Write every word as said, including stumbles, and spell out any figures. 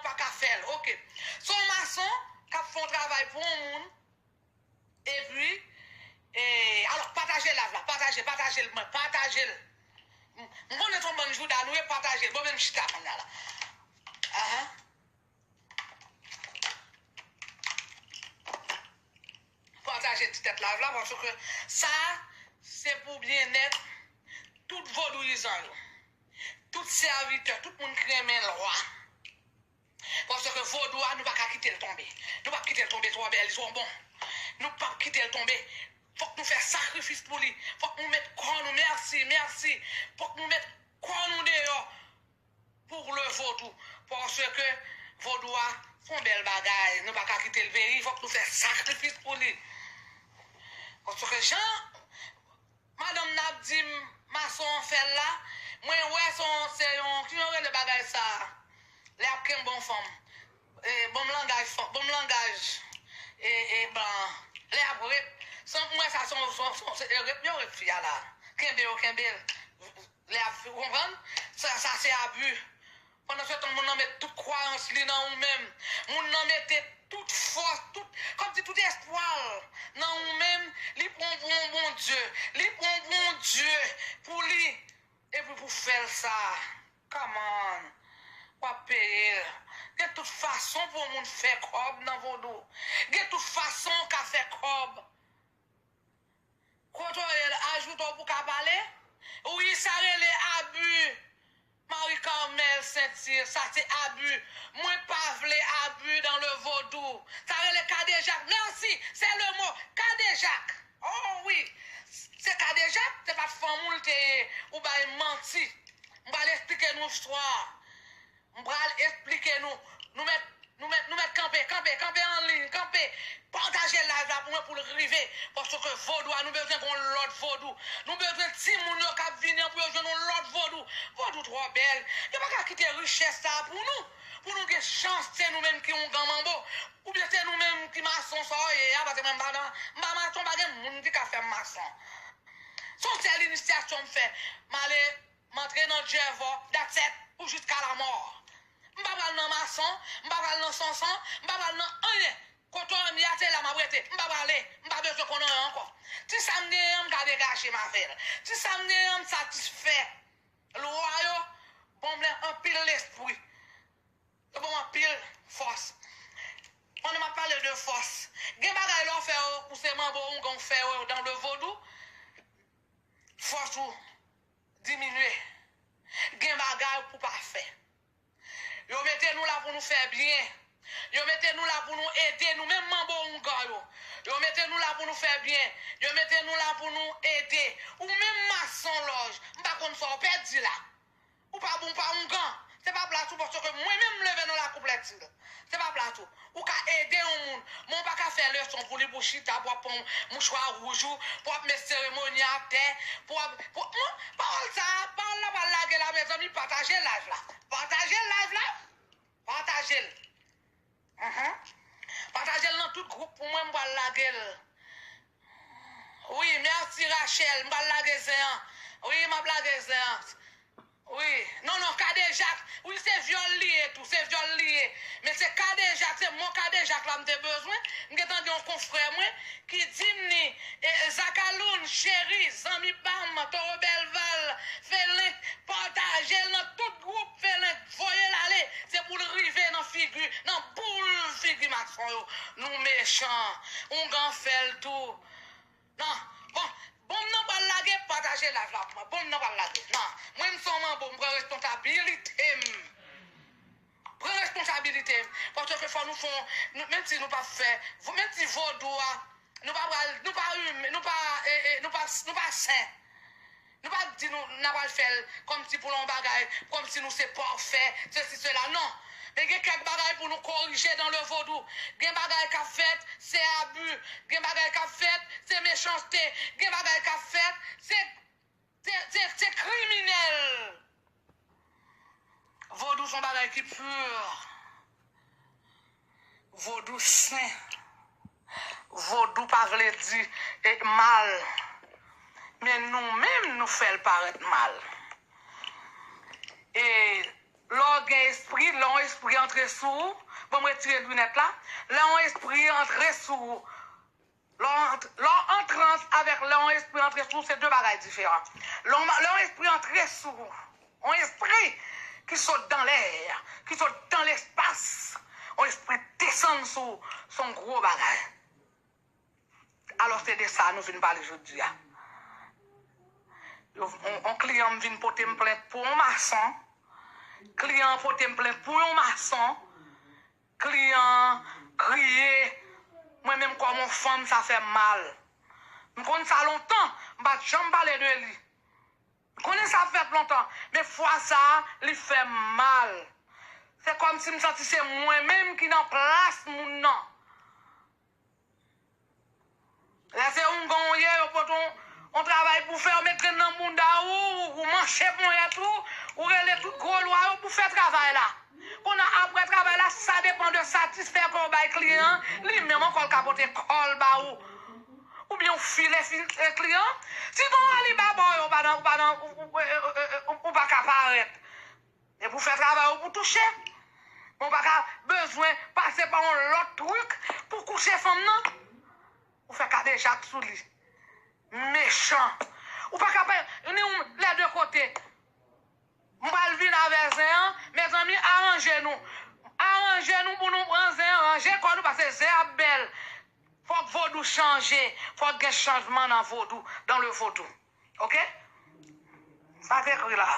pa ka fè l. Oke. Se yon mason k ap fè yon travay pou yon moun. Epi, e, alò, pataje live la. Pataje, pataje l, mwen. Pataje l. M, m konnen se yon bann jouda nou ye, pataje l. Bon, men m chita kounye a la. Ahan. Pataje ti tèt live la, paske sa, se pou byennèt tout vodouyizan yo. Tout sèvitè, tout moun ki renmen lwa. Paske vodou a, nou pa ka kite l tonbe. Nou p ap kite l tonbe twò bèl, li twò bon. Nou p ap kite l tonbe. Fòk nou fè sakrifis pou li. Fòk nou met kò nou, mèsi, mèsi. Fòk nou met kò nou deyò pou le vodou. Paske vodou a, se yon bèl bagay. Nou pa ka kite l peri. Fòk nou fè sakrifis pou li. Paske jan madanm nan ap di m, mason an fè l la, mwen wè se yon, se yon, ki jan yo rele bagay sa a? Lè y ap kenbe yon fanm. E, ban m langaj fanm, ban m langaj, e, e, blan an. Lè y ap rep, san m wè sa, se yon, se yon, se yon, se rep yo rep fi a la. Kenbe yo kenbe l. Lè y ap, ou konprann? Sa, sa se abi. Pandansetan, moun nan met tout kwayans li nan ou menm. Moun nan mete tout fòs, tout, kòmsi tout espwa l nan ou menm, li pran w pou yon Bondye. Li pran w pou yon Dye pou li. Epi pou fè l sa, come on, w ap peye l. Gen tout fason pou yon moun fè kòb nan vodou. Gen tout fason w ka fè kòb. Kote w ye l, ajoute w pou ka pale? Wi, sa rele abi. Marie Carmelle Saint-Cyr, sa se abi. Mwen pa vle abi dans le vodou. Sa rele kadejak. Mèsi, se le mo, kadejak. Oh wi, se kadejak, se pa t fanm ou l te ye, ou bay manti. M pral esplike nou istwa a. M pral esplike nou. Nou mèt, nou mèt, nou mèt kanpe, kanpe, kanpe an liy, kanpe. Pataje live la pou mwen pou l rive. Paske vodou a, nou bezwen gon lòt vodou. Nou bezwen timoun yo k ap vini an pou yo jwenn yon lòt vodou. Vodou twò bèl. Yo pa ka kite richès sa a pou nou. Pou nou gen chans, se nou menm ki oungan manbo. Oubyen se nou menm ki mason sa w ye a, paske mwen m pa nan, m pa mason, pa gen moun ki ka fè m mason. Se yon sèl inisyasyon m fè. M ale M antre nan djèvò, that's it, pou jiska lamò. M pa pral nan mason, m pa pral nan sonson, m pa pral nan anyen. Kote w ye a, se la m ap rete. M pa prale, m pa bezwen konn anyen ankò. Ti sa m genyen an, m ka degaje m avè l. Ti sa m genyen an, m satisfè. Lwa yo ban m anpil lespri. Yo ban m anpil fòs. Pandan m ap pale de fòs, gen bagay lè w fè yo, ou se manbo, oungan w fè yo dans le vodou, fòs ou diminye. Gen bagay pou pa fè. Yo mete nou la pou nou fè byen. Yo mete nou la pou nou ede nou menm manbo oungan yo. Yo mete nou la pou nou fè byen. Yo mete nou la pou nou ede. Ou menm mason lòj, m pa konn sa w pèdi la. Ou pa bon, ou pa oungan. Se pa plas ou, paske mwen menm m leve nan lakou Plètil. Se pa plas ou. Ou ka ede yon moun, men ou pa ka fè leson pou li pou chita, pou w ap pran mouchwa wouj ou, pou w ap met seremoni atè, pou w ap, pou, non, pawòl sa a, pawòl la pral lage la, mezanmi, pataje live la. Pataje live la. Pataje l. Mhm. Pataje l nan tout gwoup pou mwen, m pral lage l. Wi, mèsi Rachel, m pral lage zen an. Wi, m ap lage zen an. Wi. Non, non, kadejak. Wi, se vyòl li ye tou, se vyòl li ye. Men se kadejak, se mo kadejak la m te bezwen. M gentan gen yon konfrè mwen ki di m ni, e, Zakaloun, Cheri, zanmi pa m, Toro Bèlval, Felenk, pataje l nan tout gwoup Felenk, voye l ale. Se pou l rive nan figi, nan boul figi mason yo. Nou mechan. Oungan fè l tou. Non, bon, bon m nan pral lage, pataje live la pou mwen. Bon m nan pral lage. Non, mwen m se yon manbo, m pran responsabilite m. Pran responsabilite m. Paske fò nou fè, nou, menm si nou pa fè, menm si vodou a, nou pa pral, nou pa imen, nou pa, e, e, nou pa, nou pa sen. Nou pa di nou, n a pral fè l kòmsi pou l yon bagay, kòmsi nou se pafè, sesi, sela, non. Men gen kèk bagay pou nou korije dans le vodou. Gen bagay k ap fèt, se abi. Gen bagay k ap fèt, se mechanste. Gen bagay k ap fèt, se, se, se, se kriminèl. Vodou se yon bagay ki pi. Vodou sen. Vodou pa vle di, e, mal. Men nou menm, nou fè l parèt mal. E Lè w gen espri, lè yon espri antre sou ou, bon, m retire linèt la. Lè yon espri antre sou ou, lè w ant- lè w an trans avèk lè yon espri antre sou ou, se de bagay diferan. Lè yon, lè yon espri antre sou ou, yon espri ki sot dan lè, ki sot dan lespas, yon espri desann sou ou, se yon gwo bagay. Alò, se de sa nou vin pale jodi a. Yo, on, on kliyan m vin pote m plent pou yon mason. Kliyan an pote m plent pou yon mason. Kliyan an kriye. Mwen menm kòm yon fanm, sa fè m mal. M konn sa lontan, m pa t janm pale de li. M konnen sa fèt lontan, men fwa sa a, li fè m mal. Se kòmsi m santi se mwen menm ki nan plas moun nan. Lè se oungan ou ye, yo pote yon, yon travay pou fè, yo met grenn nan bounda ou, ou manche ponyèt ou, ou rele tout gwo lwa yo pou fè travay la. Kounye a, apre travay la, sa depann de satisfè ke w bay kliyan an, li menm ankò l ka pote kò l ba ou. Oubyen w file fi- eh, kliyan an. Si gen yon alibaba w ye, ou pa nan, ou pa nan, ou, ou, eh, eh, eh, eh, ou, ou pa ka parèt. E pou fè travay ou pou touche. Men w pa ka bezwen pase pa yon lòt trik pou kouche fanm nan. Ou fè kadejak sou li. Mechan. Ou pa ka pa, ni yon, lè de kote. M pral vin avè zen an, mezanmi, aranje nou. Aranje nou pou nou pran zen an, ranje kò nou, paske zen ap bèl. Fòk vodou chanje, fòk gen chanjman nan vodou, dans le vodou. Oke? Sa k ekri la.